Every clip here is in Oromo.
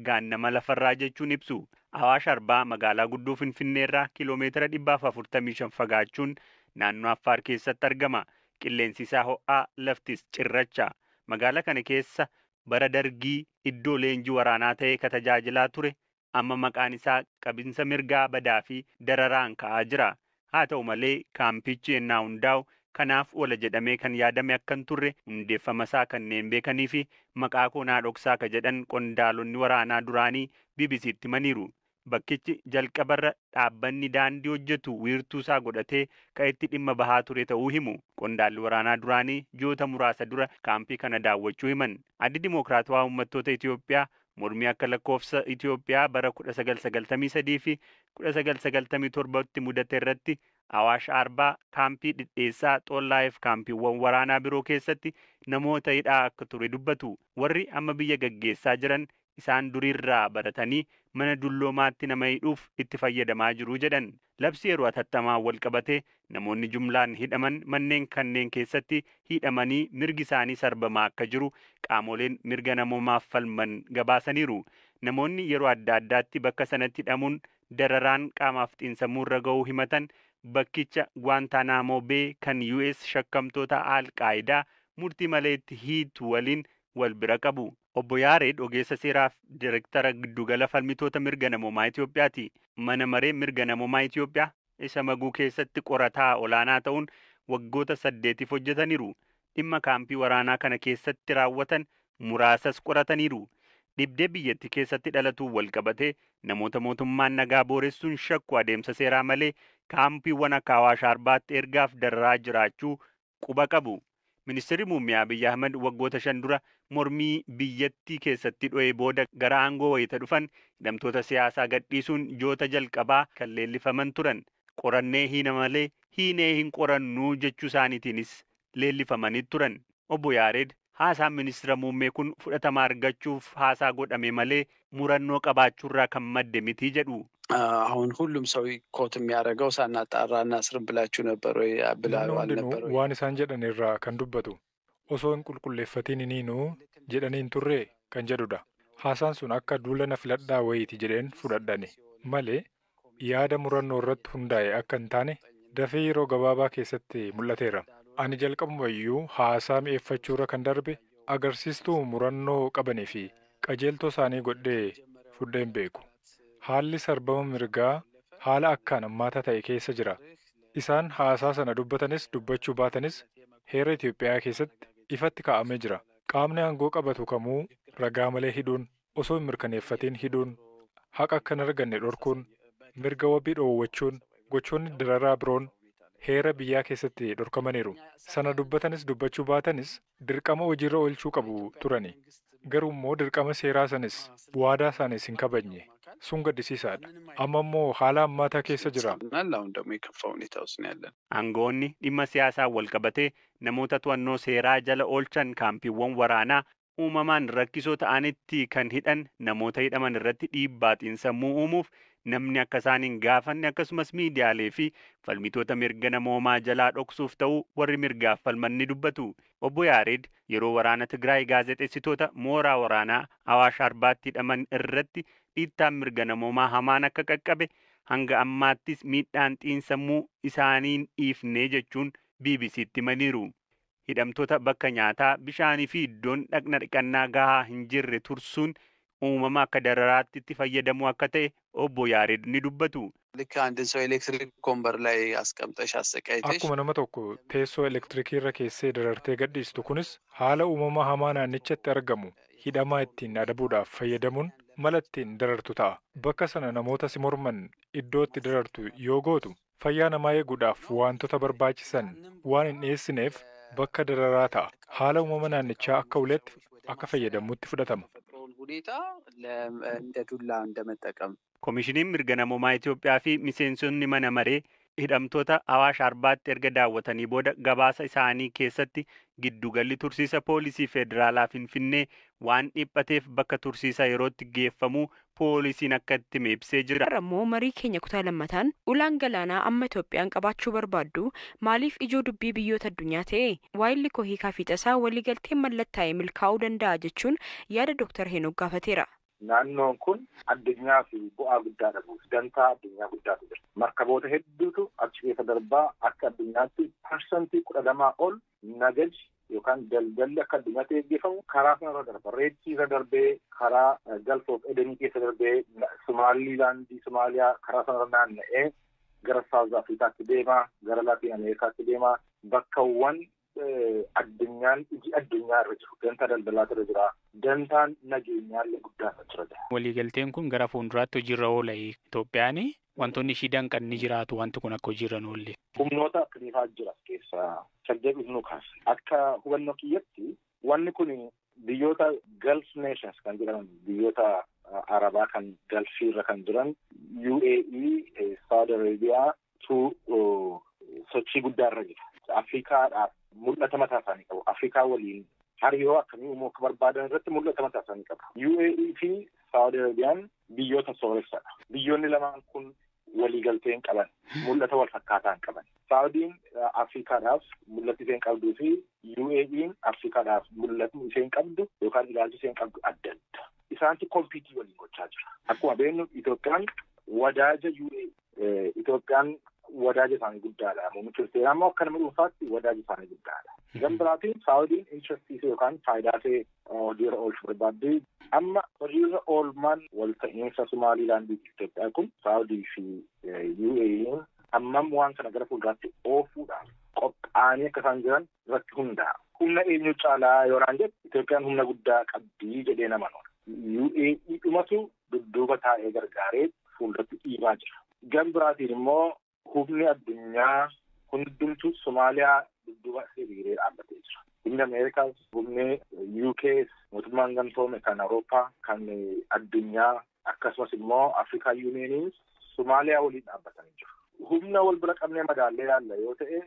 Gaannama lafarraa jechuun ibsu. Awaash Arbaa magaalaa guddoo Finfinneerraa kiiloomeetira 145 fagaachuun naannoo Affaar keessatti argama. Qilleensi isaa ho'aa, laftis cirracha. Magaalaa kana keessa bara Dargii iddoo leenjii waraanaa ta'ee ka tajaajilaa ture amma maqaan isaa qabinsa mirgaa badaa fi dararaan ka'aa jira. Haa ta'u malee, kaampichi ennaa hundaa'u kanaaf oola jedhamee kan yaadame akka hin turre hundeeffama isaa kanneen beekanii fi maqaa koo naa dhoksaa ka jedhan qondaalonni waraanaa duraanii BBC'tti himaniiru. Bakkichi jalqabarra dhaabbanni daandii hojjetu wiirtuu isaa godhatee kan itti dhimma bahaa ture ta'uu himu. Qondaalli waraanaa duraanii ji'oota muraasa dura kaampii kana daawwachuu himan. Addi Dimookiraatawaa Uummattoota Itoophiyaa mormii akka lakkoofsa Itoophiyaa bara 1993 fi 1997tti mudate irratti Awaash Arbaa, kaampii Dhidheessaa, Xollaayef kaampiiwwan waraanaa biroo keessatti namoota hidhaa akka ture dubbatu. Warri amma biyya gaggeessaa jiran isaan duriirraa baratanii mana dulloomaatti nama hidhuuf itti fayyadamaa jiru jedhan. Labsi yeroo atattamaa wal qabatee namoonni jumlaan hidhaman manneen kanneen keessatti hidhamanii mirgi isaanii sarbamaa akka jiru qaamoleen mirga namoomaaf falman gabaasaniiru. Namoonni yeroo adda addaatti bakka sanatti hidhamuun dararaan qaamaaf xiinsammuu irra ga'uu himatan bakkicha Guantanamo Bay kan US shakkamtoota Al-Qaayidaa murtii malee itti hiitu waliin wal bira qabu. Obbo Yaared ogeessa seeraaf direektara giddugala falmitoota mirga namoomaa Itoophiyaati. Mana maree mirga namoomaa Itoophiyaa isa maguu keessatti qorataa olaanaa ta'uun waggoota 8f hojjetaniiru. Dhimma kaampii waraanaa kana keessatti raawwatan muraasas qorataniiru. Dhibdee biyyattii keessatti dhalatuun wal qabatee namoota mootummaan nagaa booressuun shakku adeemsa seeraa malee kaampiiwwan akka Awaash Arbaatti ergaaf dararaa jiraachuu quba qabu. Ministeerri Muummee Abiyyi Ahmad waggoota 5 dura mormii biyyattii keessatti dho'ee booda gara aangoo wayita dhufan hidhamtoota siyaasaa gadhiisuun ji'oota jalqabaa kan leellifaman turan. Qorannee hiina malee hiinee hin qorannuu jechuu isaaniitiinis leellifamanii turan. Obbo Yaared haasaan ministeera muummee kun fudhatama argachuuf haasaa godhame malee murannoo qabaachuurraa kan madde miti jedhu. አሁን ሁሉም ሰው ኮት የሚያደርገው ሳናጣራ እናስርም ብላችሁ ነበር ወይ ብላ Namni hundinuu አልነበር ወይ? waan isaan jedhan irraa kan dubbatu osoo hin qulqulleeffatiin hiniinuu jedhanii hin turree kan jedhudha. Haasaan sun akka duula na filadhaa wayiiti jedheen fudhadhani malee yaada murannoo irratti hundaa'e akka hin taane dafee yeroo gabaabaa keessatti mul'ateera. Ani jalqabumayyuu haasaa mi'eeffachuurra kan darbe agarsiistuu murannoo qabanii fi qajeeltoo isaanii godhee fudheen beeku. Haalli sarbama mirgaa haala akkaan hammaataa ta'e keessa jira. Isaan haasaa sana dubbatanis dubbachuu baatanis heera Itoophiyaa keessatti ifatti kaa'amee jira. Qaamni aangoo qabatu kamuu ragaa malee hidhuun, osoo hin mirkaneeffatiin hidhuun, haqa akka hin arganne dhorkuun, mirga wabii dhoowwachuun, gochoonni dararaa biroon heera biyyaa keessatti dhorkamaniiru. Sana dubbatanis dubbachuu baatanis dirqama hojiirra oolchuu qabu turani. Garuu immoo dirqama seeraa sanis waadaa isaanis hin kabajne. Sun gaddisiisaadha. Amma immoo haala hammaataa keessa jira. አሁን ደግሞ የከፋ ሁኔታ ውስጥ ነው ያለን። Aangoonni dhimma siyaasaa wal qabatee namoota to'annoo seeraa jala oolchan kaampiiwwan waraanaa uumamaan rakkisoo ta'anitti kan hidhan namoota hidhaman irratti dhiibbaa xiinsammuu uumuuf namni akka isaan hin gaafanne akkasumas miidiyaalee fi falmitoota mirga namoomaa jalaa dhoksuuf ta'uu warri mirgaaf falman ni dubbatu. Obbo Yaared yeroo waraana Tigraay gaazexeessitoota mooraa waraanaa Awaash Arbaatti hidhaman irratti dhiittaan mirga namoomaa hamaan akka qaqqabe hanga ammaattis miidhaan xiinsammuu isaaniin dhiifnee jechuun BBC'tti himaniiru. Hidhamtoota bakka nyaataa, bishaanii fi iddoon dhaqna dhiqannaa gahaa hin jirre tursuun uumama akka dararaatti itti fayyadamuu akka ta'e obbo Yaared ni dubbatu. ልክ አንድን ሰው ኤሌክትሪክ ወንበር ላይ አስቀምጠሽ አሰቃይተሽ Akkuma nama tokko teessoo elektiriikii irra keessee darartee gadhiistu kunis haala uumamaa hamaa naannichatti argamu hidhamaa ittiin adabuudhaaf fayyadamuun mala ittiin darartu ta'a. Bakka sana namoota si morman iddoo itti darartu yoo gootu fayyaa namaa eeguudhaaf wantoota barbaachisan waan hin dhiyeessineef bakka dararaa ta'a. Haala uumama naannichaa akka uleetti akka fayyadamutti fudhatama. የተፈጥሮውን ሁኔታ እንደ ዱላ እንደመጠቀም Komishiniin mirga namoomaa Itoophiyaa fi miseensonni mana maree hidhamtoota Awaash Arbaatti erga daawwatanii booda gabaasa isaanii keessatti giddugalli tursiisa poolisii federaalaa Finfinnee waan dhiphateef bakka tursiisa yerootti geeffamuu poolisiin akka itti hime ibsee jira. Har'a immoo marii keenya kutaa lammataan ulaan galaanaa amma Itoophiyaan qabaachuu barbaaddu maaliif ijoo dubbii biyyoota addunyaa ta'e? Waayilli koo hiikaa fiixasaa waliigalteen mallattaa'e milkaa'uu danda'a jechuun yaada Dr. Henook gaafateera. Naannoon kun addunyaa fi bu'aa guddaa dhabu. Dantaa addunyaa guddaatu jira. Markaboota hedduutu achi keessa darbaa akka addunyaatti 12% ol nagaji yookaan daldalli akka addunyaatti gaggeeffamu karaa sanarra darba. Reedsii irra darbee karaa Gulf of Aden keessa darbee Somaalilaandii Somaaliyaa karaa sanarra naanna'ee gara Saawuz Afrikaatti deemaa, gara Laatiin Ameerikaatti deemaa, bakkawwan addunyaan iji addunyaa irra jiru dantaa daldalaatu irra jira, dantaan nageenyaallee guddaa irra jira. Waliigalteen kun gara fuulduraatti hojiirra oola. Itoophiyaan wantoonni ishii danqan ni jiraatu wanti kun akka hojiirra hin oolle. Humnoota akkamiifaa jira keessaa saddeet nu kaasa. Akka hubannoo kiyyatti wanni kun biyyoota Gulf Nations kan jedhaman biyyoota Arabaa kan Gulfiirra kan jiran UAE, Saudi Arabia tu sochii guddaa irra jira. Afrikaadhaaf mul'ata mataa isaanii qabu. Afrikaa waliin hariiroo akkamii uumuu akka barbaadan irratti mul'ata mataa isaanii qabu. UAE fi Saudi Arabiyaan biyyoota sooressadha. Biyyoonni lamaan kun waliigaltee hin qaban, mul'ata wal fakkaataa hin qaban. Saudiin Afrikaadhaaf mul'atni isheen qabduu fi UAE'n Afrikaadhaaf mul'atni isheen qabdu yookaan ilaalchi isheen qabdu adda adda. Isaantu kompiitii waliin gochaa jira. Akkuma beeknu Itoophiyaan wadaaja UAE, Itoophiyaan wadaaja isaanii guddaadha. Muummichi ministeeraa immoo akka nama dhuunfaatti wadaaja isaanii guddaadha. Gama biraatiin Saawudiin intrastii yookaan faayidaa ishee hojiirra oolchuu barbaaddi. Amma hojiirra oolmaan walta'iinsa Somaalilaandii fi Itoophiyaa kun Saawudii fi UAE'n hammam waan kana gara fuulduraatti oofuudhaaf qophaa'anii akka isaan jiran irratti hundaa'a. Humna eenyu caalaa yoo naan jedhu Itoophiyaan humna guddaa qabdii jedhee nama noona. UAE dhumatu dudduuba taa'ee gargaaree fuulduratti dhiibaa jira. Gama biraatiin immoo humni addunyaa hundumtu Somaaliyaa dudduuba hiriiree dhaabbatee jira. Humni Ameerikaas, humni UKs, mootummaan gamtoome kan Awurooppaa, kan addunyaa akkasumas immoo Afrikaa Yuuniyeniin Somaaliyaa waliin dhaabbatanii jiru. Humna wal bira qabnee madaallee ilaalla yoo ta'e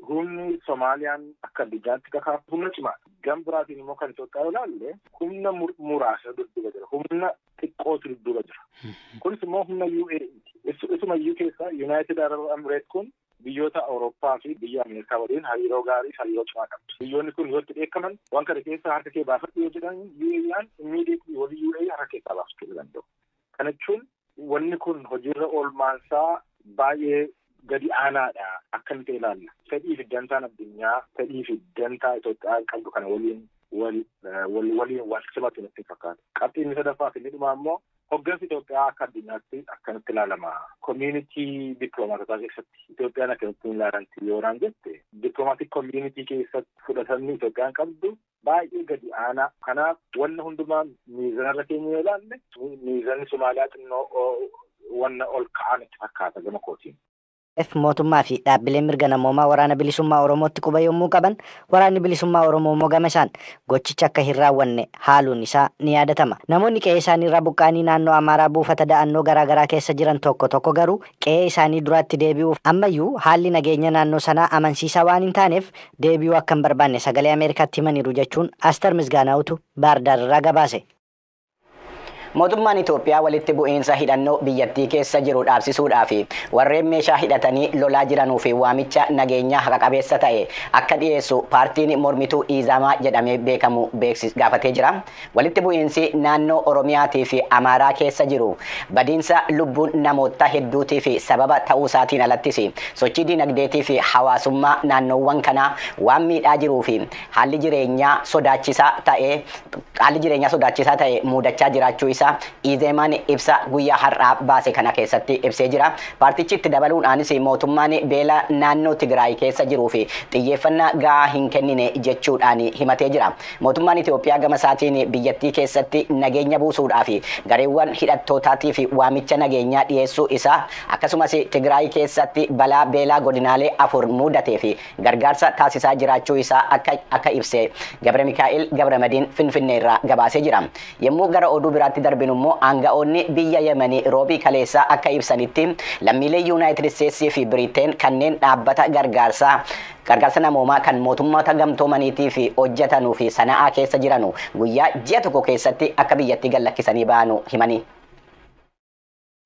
humni Somaaliyaan akka addunyaatti kakaaftu humna cimaadha. Gama biraatiin immoo kan Itoophiyaa yoo ilaalle humna muraasa dudduuba jira. Humna xiqqootu dudduuba jira. Kunis immoo humna UAE. Isuma iyyuu keessa United Arab Emirates kun biyyoota Awurooppaa fi biyya Ameerikaa waliin hariiroo gaarii hariiroo cimaa qabdi. Biyyoonni kun yoo itti dheekkaman waan kana keessa harka kee baafadhu yoo jedhan UAE'n immediately walii UAE harka keessaa baafachuu danda'u. Kana jechuun wanni kun hojiirra oolmaansaa baay'ee gadi aanaadha akkamitti ilaalla. Fedhii fi dantaan addunyaa fedhii fi dantaa Itoophiyaa qabdu kana waliin waliin wal simatu natti fakkaata. Qabxiin sadaffaa fi inni dhumaa immoo hoggansi Itoophiyaa akka addunyaatti akkamitti ilaalama. Community dippiloomaatotaa keessatti Itoophiyaan akkamitti ilaalamti yoo naan jette dippiloomaatiik community keessatti fudhatamni Itoophiyaan qabdu baay'ee gadi aanaa. Kanaaf wanna hundumaa miizanarra keenya yoo ilaalle miizanni Somaaliyaa xinnoo wanna ol ka'an itti fakkaata gama kootiin. Mootummaa fi dhaabbileen mirga namoomaa waraana bilisummaa Oromootti quba yommuu qaban waraanni bilisummaa Oromoo immoo gama isaan gochicha akka hin raawwanne haaluun isaa ni yaadatama. Namoonni qe'ee isaanii irraa buqqa'anii naannoo Amaaraa buufata da'annoo garaagaraa keessa jiran tokko tokko garuu qe'ee isaanii duraatti deebi'uuf ammayyuu haalli nageenya naannoo sanaa amansiisaa waan hin taaneef deebi'uu akka hin barbaanne sagalee Ameerikaatti himaniiru jechuun Aster Misgaanaawutu Baardaar irraa gabaase. Mootummaan Itoophiyaa walitti bu'iinsa hidhannoo biyyattii keessa jiru dhaabsisuudhaaf warreen meeshaa hidhatanii lolaa jiranuu fi waamicha nageenyaa haqa qabeessa ta'e akka dhiyeessu paartiin mormituu Iizamaa jedhamee beekamu gaafatee jira. Walitti bu'iinsi naannoo Oromiyaatii fi Amaaraa keessa jiru badiinsa lubbuun namoota hedduutii fi sababa ta'uu isaatiin alattis sochii dinagdeetii fi hawaasummaa naannoowwan kanaa waan miidhaa jiruu fi haalli jireenyaa sodaachisaa ta'e mudachaa jiraachuu isaa Iizeemaan ibsa guyyaa har'aa baase kana keessatti ibsee jira. Paartichi itti dabaluudhaanis mootummaan beela naannoo Tigraay keessa jiruu fi xiyyeeffannaa gahaa hin kennine jechuudhaan himatee jira. Mootummaan Itoophiyaa gama isaatiin biyyattii keessatti nageenya buusuudhaaf gareewwan hidhattootaatii fi waamicha nageenyaa dhiyeessuu isaa akkasumas Tigraay keessatti balaa beelaa godinaalee 4 mudatee fi gargaarsa taasisaa jiraachuu isaa akka ibse Gabra Mikaa'el Gabramadiin Finfinnee irraa gabaasee jira. Yommuu gara oduu biraatti darbinu immoo aanga'oonni biyya Yemanii roobii kaleessaa akka ibsanitti lammiilee Yuunaayitid Isteetsii fi Biriteen kanneen dhaabbata gargaarsa namoomaa kan mootummoota gamtoomaniitii fi hojjetanuu fi sana'aa keessa jiranu guyyaa ji'a tokko keessatti akka biyyattii gad lakkisanii ba'anu himanii.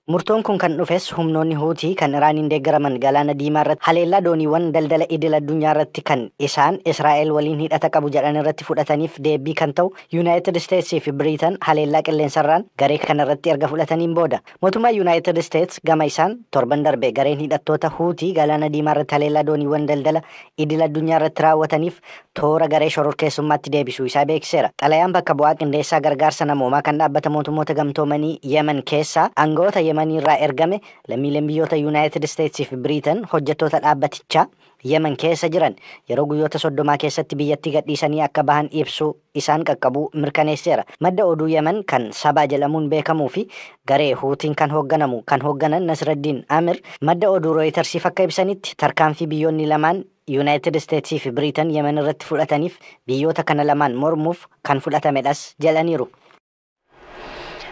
Murtoon kun kan dhufes humnoonni Huutii kan Iraaniin deeggaraman galaana diimaa irratti haleellaa dooniiwwan daldala idil addunyaa irratti kan isaan Israa'el waliin hidhata qabu jedhan irratti fudhataniif deebii kan ta'u Yuunaayitid Isteetsii fi Biriitan haleellaa qilleensarraan garee kana irratti erga fudhataniin booda. Mootummaan Yuunaayitid Isteets gama isaan torban darbe gareen hidhattoota Huutii galaana diimaa irratti haleellaa dooniiwwan daldala idil addunyaa irratti raawwataniif toora garee shororkeessummaatti deebisuu isaa beeksiseera. Xalayaan bakka bu'aa qindeessaa gargaarsa namoomaa kan dhaabbata mootummoota gamtoomanii Yemen keessaa aangawoota Yemanii irraa ergame lammiileen biyyoota Yuunaayitid Isteetsii fi Biriitan hojjettoota dhaabbatichaa Yemen keessa jiran yeroo guyyoota 30 keessatti biyyattii gadhiisanii akka bahan ibsuu isaan qaqqabuu mirkaneesseera. Madda oduu Yemen kan Sabaa jedhamuun beekamuu fi garee Huutiin kan hoogganamu kan hoogganan Nasraddiin Amir madda oduu Rooyitersiif akka ibsanitti tarkaanfii biyyoonni lamaan Yuunaayitid Isteetsii fi Biriitan Yemen irratti fudhataniif biyyoota kana lamaan mormuuf kan fudhatamedhas jedhaniiru.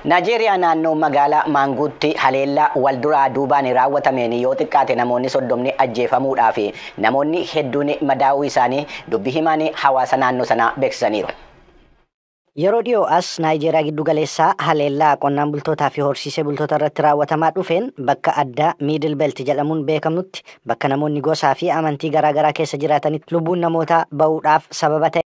Naajeeriyaa naannoo magaalaa Maanguutti haleellaa wal duraa duubaan raawwatameen yoo xiqqaate namoonni 30 ajjeefamuudhaa fi namoonni hedduun madaa'uu isaanii dubbi himaan hawaasa naannoo sanaa beeksisaniiru. Yeroo dhiyoo as Naayijeeriyaa giddu galeessaa haleellaa qonnaan bultootaa fi horsiisee bultoota irratti raawwatamaa dhufeen bakka addaa Miidil Belt jedhamuun beekamutti bakka namoonni gosaa fi amantii garaagaraa keessa jiraatanitti lubbuun namootaa bahuudhaaf sababa ta'e.